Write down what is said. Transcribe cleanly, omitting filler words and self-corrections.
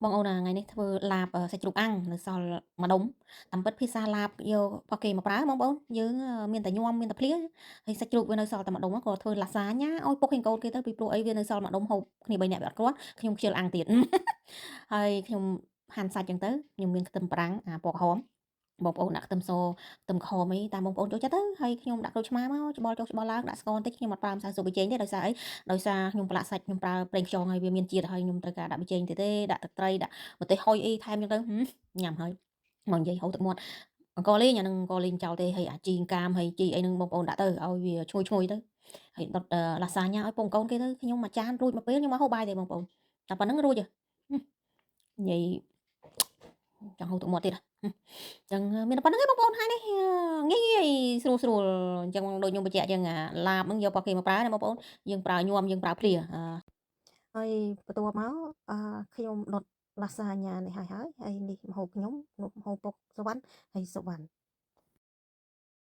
បងអូនអាថ្ងៃនេះធ្វើឡាបសាច់ជ្រូកអាំងនៅសល់មួយដុំតាមពិតភាសាឡាបយករបស់គេមកប្រើបងប្អូនយើងមានតែញាំមានតែភ្លាហើយសាច់ជ្រូកវានៅសល់តែមួយដុំក៏ធ្វើឡាសាញ៉ាឲ្យពុកហេងកូនគេទៅពីព្រោះអីវានៅសល់មួយដុំហូបគ្នា3នាក់វាអត់គ្រាន់ខ្ញុំខ្ជិលអាំងទៀត ហើយខ្ញុំហាន់សាច់ចឹងទៅខ្ញុំមានខ្ទឹមបារាំងអាពណ៌ក្រហមបងប្អូនដាក់ខ្ទឹមសខ្ទឹមក្រហមអីតាមបងប្អូនចូលចិត្តទៅហើយខ្ញុំដាក់ក្រូចឆ្មាមកច្បល់ចុះច្បល់ឡើងដាក់ស្ករបន្តិចខ្ញុំអត់ប្រើម្សៅស៊ុបប៊ីចេងទេដោយសារអីដោយសារខ្ញុំប្រឡាក់សាច់ខ្ញុំប្រើប្រេងខ្យងហើយវាមានជាតិហើយខ្ញុំត្រូវការដាក់ប៊ីចេងទៀតទេដាក់ទឹកត្រីដាក់ម្ទេសហុយអីថែមចឹងទៅញ៉ាំហើយមកនិយាយហូរទឹកមាត់អង្ករលេងអានឹងអង្ករលេងចោលទេហើយអាជីកាមហើយជីអីនឹងបងប្អូនដាក់ទៅឲ្យវាឈ្ងុយឈ្ងុយទៅហើយដុតឡាសាញ៉ាឲ្យពងកូនគេទៅខ្ញុំមួយចានរួចមកពេលខ្ញុំមកហូបបាយទេបងប្អូនតែប៉ុណ្្នឹងរួចនិយាយចង់ហូរទឹកមាត់ទៀតអញ្ចឹងមានតែប៉ុណ្្នឹងឯងបងប្អូនហើយនេះងាយងាយស្រួលស្រួលអញ្ចឹងដូចខ្ញុំបញ្ជាក់អញ្ចឹងអាឡាបហ្នឹងយករបស់គេមកប្រើណាបងប្អូនយើងប្រើញាំយើងប្រើភ្លាហើយបន្ទាប់មកអឺខ្ញុំដុតឡាសាញ៉ានេះហើយហើយហើយនេះម្ហូបខ្ញុំនោះម្ហូបពុកសុវណ្ណហើយសុវណ្ណ